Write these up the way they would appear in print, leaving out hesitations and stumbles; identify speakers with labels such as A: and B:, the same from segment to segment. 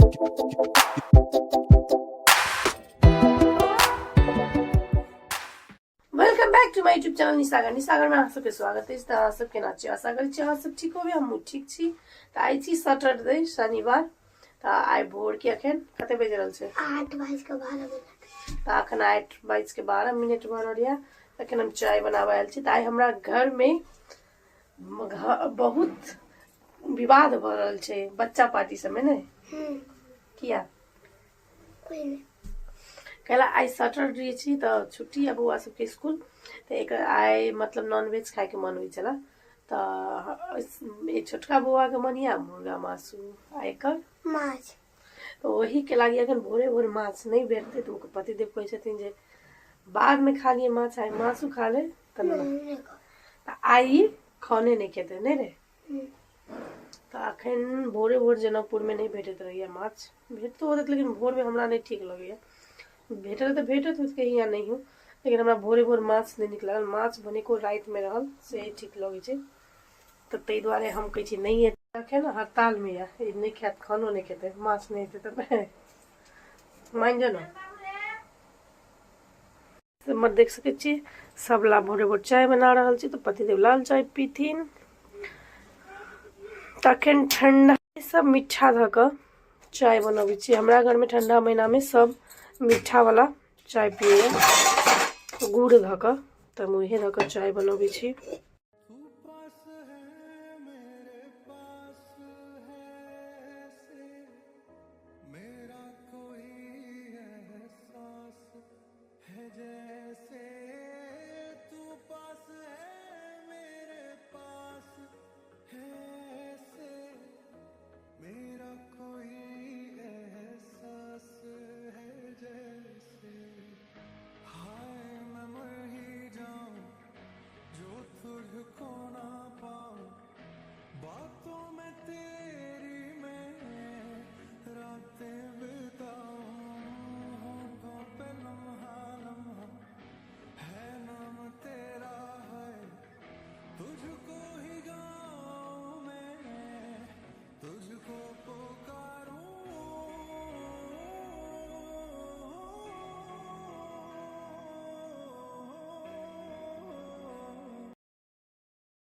A: Welcome back to my YouTube channel Nisagar. Nisagar में अहाँ सबके स्वागत अछि। तऽ अहाँ सब केना छी? आशा करै छी अहाँ सब ठीक होबै, हमहूँ ठीक छी। तऽ आइ छी सैटरडे, शनिवार। तऽ आइ भोर के अखन कते बाजि रहल छै?
B: 8:12।
A: तऽ अखन 8:12 भऽ रहल यऽ। अखन हम चाय बनाबऽ आयल छी। तऽ आइ हमरा घर में बहुत विवाद भऽ रहल छै बच्चा पार्टी सबमे, ने? किया?
B: कोई नहीं।
A: कैला आइ सैटरडे छी तऽ छुट्टी है बौआ सबके स्कूल। तऽ एक आइ मतलब नॉनवेज खायके मन होइ छलै, तऽ एक छोटका बौआके मन यऽ मुर्गा मासु, आ एकर
B: माछ।
A: तऽ ओहीके लागि अखन भोरे भोर माछ नहि भेटतै। तऽ ओकर पतिदेव कहै छथिन जे बादमे खा लिए माछ, आइ मासु खा ले। तऽ
B: नहि।
A: तऽ आइ खाने नहि खेतै, नहि रे? तऽ अखन भोरे भोर जनकपुरमे नहि भेटैत रहैए माछ। भेटतो होत लेकिन भोरमे हमरा नहि ठीक लगैए। भेटल तऽ भेटत होत कहीं या नहीं हो, लेकिन हमरा भोरे भोर माछ नहि नीक लागल। माछ भनेको रातिमे रहल से ठीक लगै छै। तऽ ताहि दुआरे हम कहै छी नहि एखन हड़तालमे यऽ, ई नहि खायत, खानो नहि खेतै, माछ नहि हेतै तऽ मानि जाउ ने। हमर देख सकै छी सब ला भोरे भोर चाय बना रहल छी। तऽ पतिदेव लाल चाय पीथिन। तखन ठंडा सब मीठा धऽ कऽ चाय बनबै छी। हमरा घरमे ठंडा महीनामे सब मीठा वाला चाय पियैए, गुड़ धऽ कऽ। तऽ हम उहे धऽ कऽ चाय बनबै छी।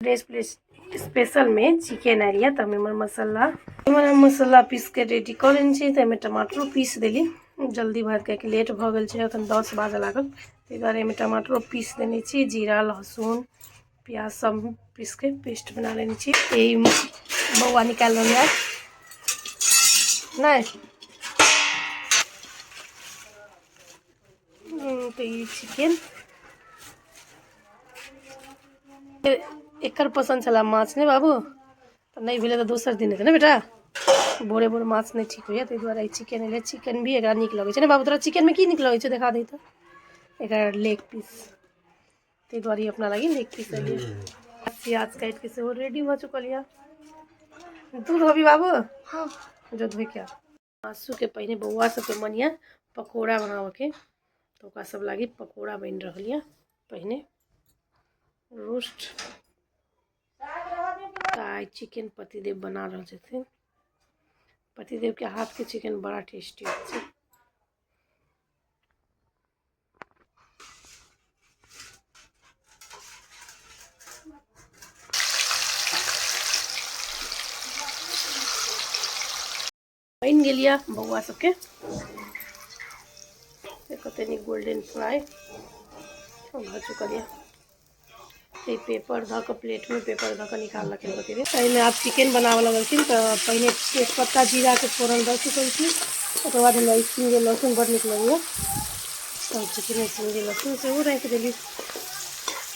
A: ड्रेस स्पेशल में चिकन आयल यऽ। तऽ हम इमहर मसाला पीस के रेडी कऽ लेने छी। तऽ एहिमे टमाटरो पीस देली जल्दी भऽ कियाकि लेट भऽ गेल छै, अखन 10 बाजऽ लागल। ताहि दुआरे एहिमे टमाटरो पीस देने छी, जीरा लहसुन प्याज सब पीस के पेस्ट बना लेने छी। ई बौआ निकालि रहल यऽ नहि। तऽ ई चिकन एकर पसन्द छला माछ, नहि बाबू? तऽ नहि भेलै तऽ दोसर दिन हेतै ने बेटा। भोरे भोर माछ नहि ठीक होइए, ताहि दुआरे चिकन एलै। चिकन भी एकरा नीक लगै छै ने बाबू? तोरा चिकनमे की नीक लगै छै? देखा दे। तऽ एकर लेग पीस, ताहि दुआरे अपना लागी लेग पीस एलियै। प्याज काटि के सेहो रेडी भऽ चुकल यऽ। तू धोबी बाबू?
B: हाँ।
A: जो धोइ के। मासुके पहिने बौआ सबके मन यऽ पकौड़ा बनाबऽके, तऽ ओकरा सब लागी पकौड़ा बनि रहल यऽ पहिने रोस्ट। तऽ आइ चिकन पतिदेव बना रहल छथिन। पतिदेव के हाथ के चिकन बड़ा टेस्टी होइ छै। बनि गेल यऽ बौआ सबके कते नीक गोल्डन फ्राई भऽ चुकल यऽ। ई पेपर धऽ कऽ प्लेटमे पेपर धऽ कऽ निकाललखिन पतिदेव। एहिमे आब चिकन बनाबऽ लगलखिन। तऽ पहिने तेजपत्ता जीराके फोरन दऽ चुकल छी। ओकर बाद हमरा सिंगे लहसुन बड़ नीक लगैए, तऽ चिकनमे सिंगे लहसुन सेहो राखि देली।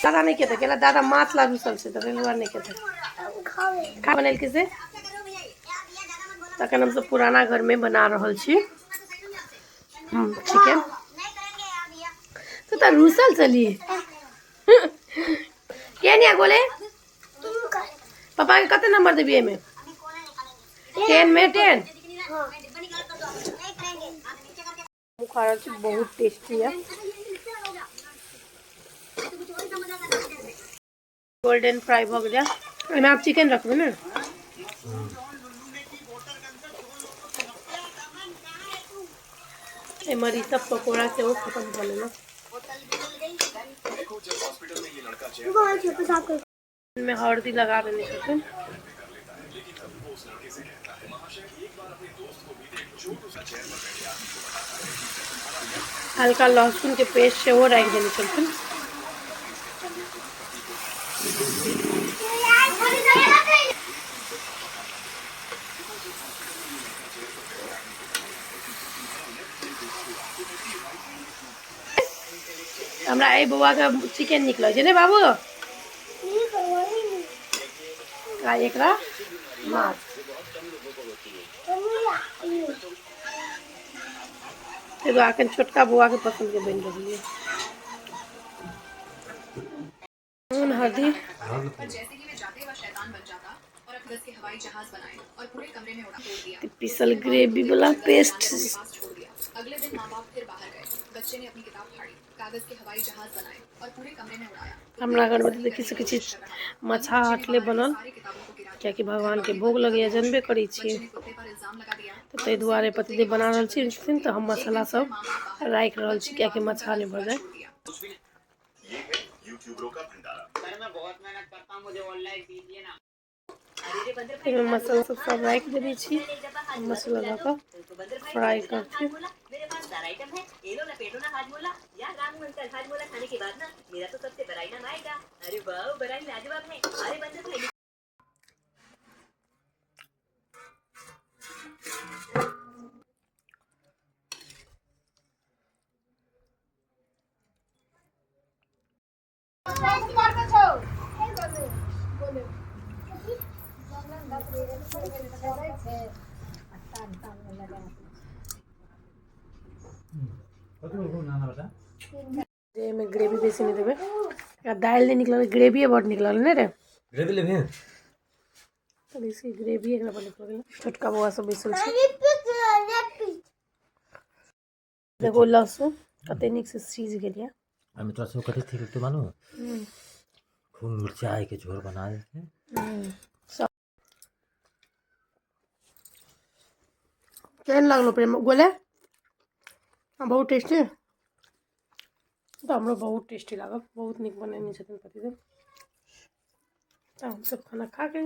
A: दादा नहि खेतै, केला दादा माछ ला रुसल छै, तऽ रेलुआ नहि खेतै। खा बनेलकै से। तखन हमसब पुराना घरमे बना रहल छी चिकन। तऽ रुसल चली केनिया गोले पापा के कते नंबर देबी एहिमे? 10 में 10। खा रहल छी, बहुत टेस्टी है। गोल्डन फ्राई भऽ गेल। एहिमे आब चिकन रखबै ने? एम्हर ई सब पकौड़ा सेहो खतम भऽ लेलक। में हल्दी लगा देने छथिन। हल्का लहसुन के पेस्ट सेहो राखि देने छलखिन। हमरा एहि बौआके चिकन नीक लगै छै ने बाबू? आ एकरा माछ। एगो अखन छोटका बौआके पसन्दके बनि रहल यऽ। नून हल्दी पिसल ग्रेवी वाला पेस्ट। हमरा घरमे तऽ देखि सकै छी मछा हटले बनल, कियाकि भगवानके भोग लगैया, जानबे करै छियै, तऽ ताहि दुआरे पतिदेव बना रहल छथिन, तऽ हम मसाला सब राखि रहल छी कियाकि मछा नहि भऽ जाय। एहिमे मसाला सब सब राखि देने छी, मसाला दऽ कऽ फ्राई करथिन। एहिमे ग्रेवी बेसी नहि देबै, दालि नहि नीक लगलै, ग्रेवीए बड नीक लगलै ने रे?
C: ग्रेवी लेबही?
A: बेसी ग्रेवी एकरा बड नीक लगलै। छोटका बौआ सब बैसल छै। देखो लहसुन कते नीक से सीज गेल यऽ।
C: एहिमे तोरा सब कथी ठीक लगतौ मालूम? खूब मिरचाई के झोर बना देते।
A: केहन लागलो प्रेम गोले? बहुत टेस्टी। तऽ हमरो बहुत टेस्टी लागल, बहुत नीक बनेने छथिन पतिदेव। तऽ हमसब खाना खा के